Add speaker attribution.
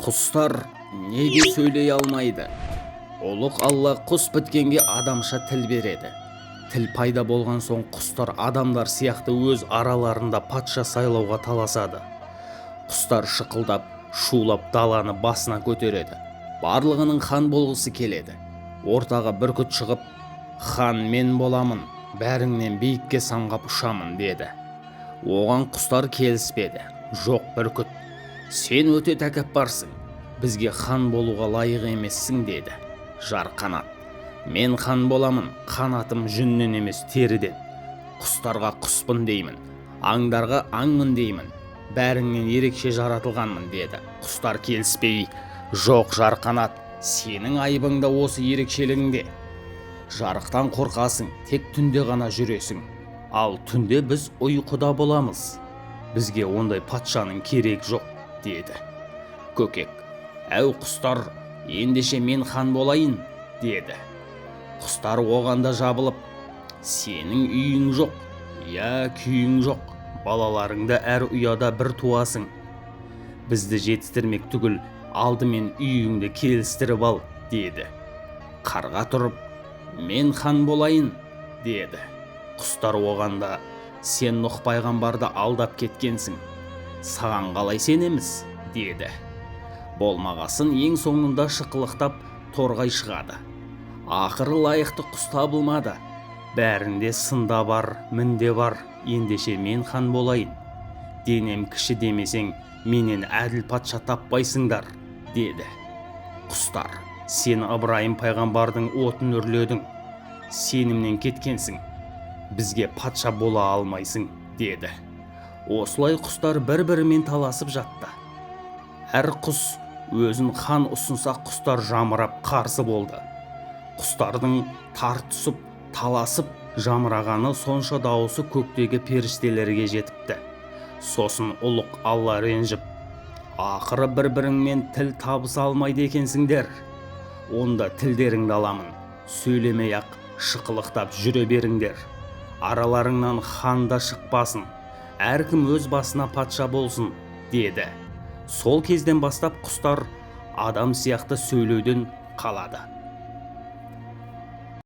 Speaker 1: Құстар неге сөйлей алмайды? Ұлық Алла құс біткенге адамша тіл береді. Тіл пайда болған соң, құстар адамдар сияқты өз араларында патша сайлауға таласады. Құстар шықылдап, шулап, даланы басына көтереді. Барлығының хан болғысы келеді. Ортаға бүркіт шығып: «Хан мен боламын, бәріңнен биікке самғап ұшамын», – деді. Оған құстар келіспеді. «Жоқ, бүркіт, сен өте тәкаппарсың, бізге хан болуға лайық емессің», – деді. Жарқанат: «Мен хан боламын, қанатым жүннен емес, теріден. Құстарға құспын деймін, аңдарға аңмын деймін, бәріңнен ерекше жаратылғанмын», – деді. Құстар келіспей: «Жоқ, Жарқанат, сенің айыбың да осы ерекшелігіңде. Жарықтан қорқасың, тек түнде ғана жүресің. Ал түнде біз ұйқыда боламыз. Бізге ондай патшаның керек жоқ», – деді. Көкек: «Әу, құстар, ендеше мен хан болайын», – деді. Құстар оған да жабылып: «Сенің үйің жоқ, я күйің жоқ, балаларыңды әр ұяда бір туасың. Бізді жетістірмек түгіл, алдымен үйіңді келістіріп ал», – деді. Қарға тұрып: «Мен хан болайын», – деді. Құстар оған да: «Сен Нұх пайғамбарды алдап кеткенсің, саған қалай сенеміз?» – деді. Болмағасын, ең соңында шықылықтап торғай шығады. Ақыры лайықты құс табылмады. «Бәрінде сында бар, мінде бар, ендеше мен хан болайын. Денем кіші демесең, менен әділ патша таппайсыңдар», – деді. Құстар: «Сен Ыбырайым пайғамбардың отын үрледің, сенімнен кеткенсің, бізге патша бола алмайсың», – деді. Осылай құстар бір-бірімен таласып жатты. Әр құс өзін хан ұсынса, құстар жамырап қарсы болды. Құстардың тартысып, таласып жамырағаны сонша, дауысы көктегі періштелерге жетіпті. Сосын ұлық Алла ренжіп: «Ақыры бір-біріңмен тіл табыса алмайды екенсіңдер. Онда тілдеріңді аламын, сөйлемей ақ шықылықтап жүре беріңдер. Араларыңнан хан да шықпасын, әркім өз басына патша болсын», – деді. Сол кезден бастап құстар адам сияқты сөйлеуден қалады.